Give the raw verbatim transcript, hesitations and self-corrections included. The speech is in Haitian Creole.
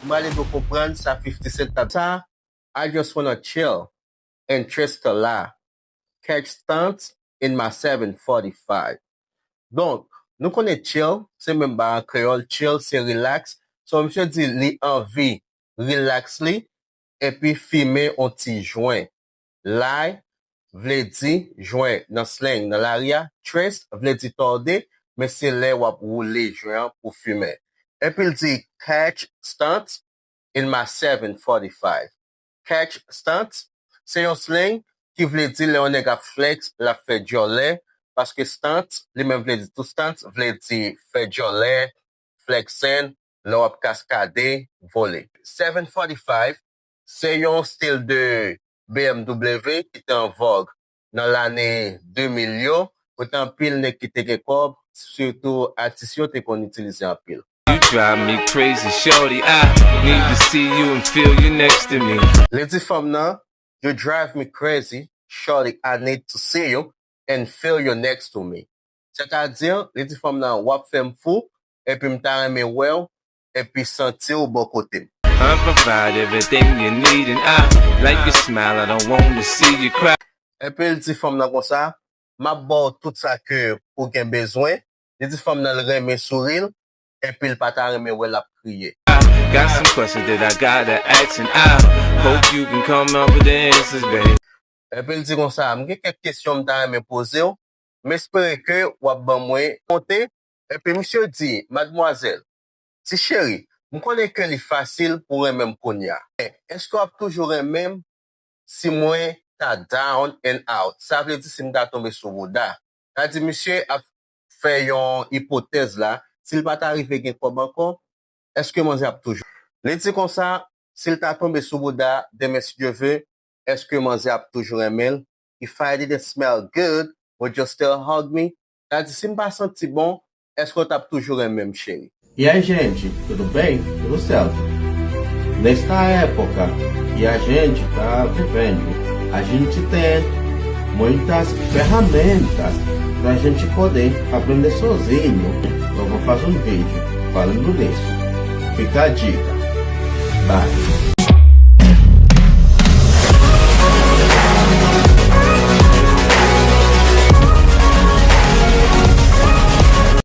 M prale fè w konprann sa fifty Cent t ap sa. I just wanna chill and trust Allah. Catch stunts in my seven forty-five. Donk, nou konnen chill, se menm ba an kreyòl, chill se relax. So, misye di li anvi relax li, epi fimen on ti jwen. Lie vle di jwen nan slang, nan lari a, trust vle di tòde, men se lè w ap woule jwen an pou fimen. Epi l di catch stunts in my seven forty-five. Catch stunts se yon slang ki vle di lè yon nèg ap flex, l ap fè djòlè, paske stunts li menm vle di tou, stunts vle di fè djòlè, flexing, lè w ap kaskade, vole. Seven forty-five se yon stil de B M W ki te an vòg nan lane de mil yo, kote anpil nèg ki te gen kòb, sitou atis yo, te konn itilize anpil. You drive me crazy, shorty. I need to see you and feel you next to me. Li di fanm nan, "You drive me crazy, shorty. I need to see you and feel you next to me." Sètadi, li di fanm nan, "W ap fè m fou, epi m ta renmen wè w, epi santi w bò kote m." I provide everything you need, and I like your smile. I don't want to see you cry. Epi l di fanm nan konsa, "M ap ba w tout sa ke ou gen bezwen." Li di fanm nan l renmen souri l, epi l pa ta renmen wè l ap kriye. I got some questions that I gotta ask, and I hope you can come up with the answers, babe. Epi l di konsa, "M gen kèk kesyon m ta renmen poze w, m espere ke w ap ban mwen konte." Epi misye di, "Madmwazèl, ti cheri, m konnen ke li fasil pou w renmen m kounye a. Men, èske w ap toujou renmen m si mwen ta down and out?" Sa vle di si m ta tonbe sou bouda. Sa di misye ap fè yon ipotèz la, si l pa ta rive gen kòb ankò, èske manzè ap toujou? Li di konsa, si l ta tonbe sou bouda demen si Dye ve, èske manzè ap toujou renmen l? If I didn't smell good, would you still hug me? Sa di, si m pa santi bon, èske w t ap toujou renmen m, cheri? E aí, gente, tudo bem? Tudo certo. Nesta época que a gente está vivendo, a gente tem muitas ferramentas para a gente poder aprender sozinho. Eu vou fazer um vídeo falando disso. Fica a dica. Bye.